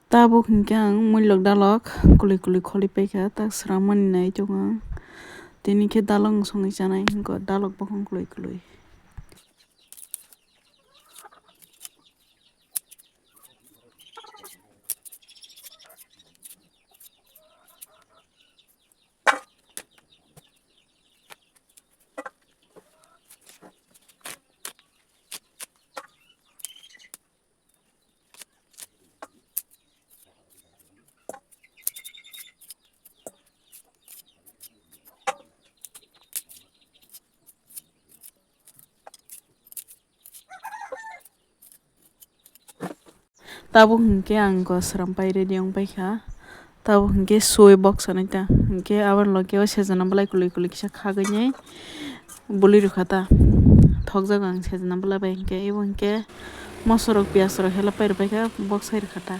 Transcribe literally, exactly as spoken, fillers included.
Tabuk hinkhe ang muilok dalok kwlwi kwlwi kholi paikha, tak swrammani nai tongo ang. Tini khe dalok wng songwi chanai hinkhe dalok bokhong kwlwi kwlwi. Tabuk hinkhe ang go srampai ready wng paikha. Tabuk hinkhe suwi box sanai ta. Hinkhe aboni loge o sejana bwlai kwlwi kwlwi kisa khagwi nai bwlwi rwkha ta. Thokjak ang sejana bwlai bai hinkhe. Ebo hinkhe moso rok piyaj rok hela pai rwpaikha box sai rwkha ta.